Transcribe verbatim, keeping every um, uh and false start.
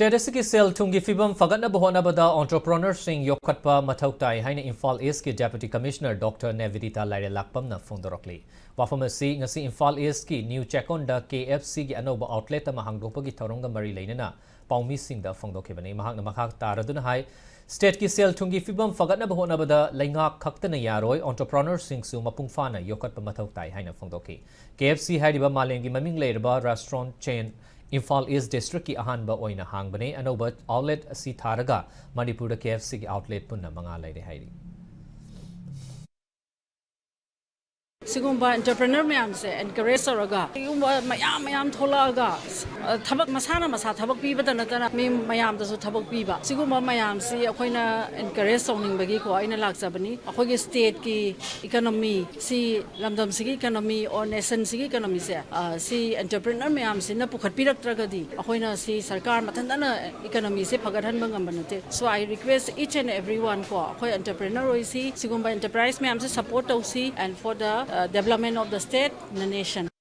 State ꯑꯁꯤꯒꯤ ꯁꯦꯜ ꯊꯨꯝꯒꯤ ꯐꯤꯕꯝ ꯐꯒꯠꯅꯕ ꯍꯣꯠꯅꯕꯗ entrepreneurꯁꯤꯡ ꯌꯣꯛꯈꯠꯄ ꯃꯊꯧ ꯇꯥꯏ ꯍꯥꯏꯅ ꯏꯝꯐꯥꯜ ꯏꯁꯀꯤ Deputy Commissioner Doctor ꯅꯦꯕꯤꯗꯤꯇꯥ ꯂꯥꯏꯔꯦꯜꯂꯥꯛꯄꯝꯅ ꯐꯣꯡꯗꯣꯔꯛꯂꯤ꯫ ꯋꯥꯐꯝ ꯑꯁꯤ ꯉꯁꯤ ꯏꯝꯐꯥꯜ ꯏꯁꯀꯤ ꯅ꯭ꯌꯨ ꯆꯦꯛꯀꯣꯟꯗ KFCꯒꯤ ꯑꯅꯧꯕ outlet ꯑꯃ ꯍꯥꯡꯗꯣꯛꯄꯒꯤ ꯊꯧꯔꯝꯒ ꯃꯔꯤ ꯂꯩꯅꯅ ꯄꯥꯎꯃꯤꯁꯤꯡꯗ ꯐꯣꯡꯗꯣꯛꯈꯤꯕꯅꯤ꯫ ꯃꯍꯥꯛꯅ ꯃꯈꯥ ꯇꯥꯔꯗꯨꯅ ꯍꯥꯏ, ꯁ꯭ꯇꯦꯠꯀꯤ ꯁꯦꯜ ꯊꯨꯝꯒꯤ ꯐꯤꯕꯝ ꯐꯒꯠꯅꯕ ꯍꯣꯠꯅꯕꯗ ꯂꯩꯉꯥꯛ ꯈꯛꯇꯅ ꯌꯥꯔꯣꯏ, entrepreneurꯁꯤꯡꯁꯨ ꯃꯄꯨꯡ ꯐꯥꯅ ꯌꯣꯛꯈꯠꯄ ꯃꯊꯧ ꯇꯥꯏ ꯍꯥꯏꯅ ꯐꯣꯡꯗꯣꯛꯈꯤ꯫ KFC ꯍꯥꯏꯔꯤꯕ ꯃꯥꯂꯦꯝꯒꯤ ꯃꯃꯤꯡ ꯂꯩꯔꯕ restaurant chain ꯏꯝꯐꯥꯜ ꯏꯁ districtꯀꯤ ꯑꯍꯥꯟꯕ ꯑꯣꯏꯅ ꯍꯥꯡꯕꯅꯤ꯫ ꯑꯅꯧꯕ outlet ꯑꯁꯤ ꯊꯥꯔꯒ ꯃꯅꯤꯄꯨꯔꯗ KFCꯒꯤ outlet ꯄꯨꯟꯅ ꯃꯉꯥ ꯂꯩꯔꯦ ꯍꯥꯏꯔꯤ꯫ ꯁꯤꯒꯨꯝꯕ entrepreneur ꯃꯌꯥꯝꯁꯦ encourage ꯇꯧꯔꯒ, ꯁꯤꯒꯨꯝꯕ ꯃꯌꯥꯝ ꯃꯌꯥꯝ ꯊꯣꯛꯂꯛꯑꯒ, ꯑ, ꯊꯕꯛ, ꯃꯁꯥꯅ ꯃꯁꯥ ꯊꯕꯛ ꯄꯤꯕꯇ ꯅꯠꯇꯅ ꯃꯤ ꯃꯌꯥꯝꯗꯁꯨ ꯊꯕꯛ ꯄꯤꯕ, ꯁꯤꯒꯨꯝꯕ ꯃꯌꯥꯝꯁꯤ ꯑꯩꯈꯣꯏꯅ encourage ꯇꯧꯅꯤꯡꯕꯒꯤꯀꯣ ꯑꯩꯅ ꯂꯥꯛꯆꯕꯅꯤ꯫ ꯑꯩꯈꯣꯏꯒꯤ stateꯀꯤ economy ꯁꯤ, ꯂꯝꯗꯝꯁꯤꯒꯤ economy or nationꯁꯤꯒꯤ economyꯁꯦ, ꯑ, ꯁꯤ entrepreneur ꯃꯌꯥꯝꯁꯤꯅ ꯄꯨꯈꯠꯄꯤꯔꯛꯇ꯭ꯔꯒꯗꯤ ꯑꯩꯈꯣꯏꯅ ꯁꯤ ꯁꯔꯀꯥꯔ ꯃꯊꯟꯇꯅ economyꯁꯦ ꯐꯒꯠꯍꯟꯕ ꯉꯝꯕ ꯅꯠꯇꯦ꯫ So I request each and everyone ꯀꯣ, ꯑꯩꯈꯣꯏ entrepreneur ꯑꯣꯏꯁꯤ, ꯁꯤꯒꯨꯝꯕ enterprise ꯃꯌꯥꯝꯁꯦ support ꯇꯧꯁꯤ, and for the, uh, development of the state, the nation꯫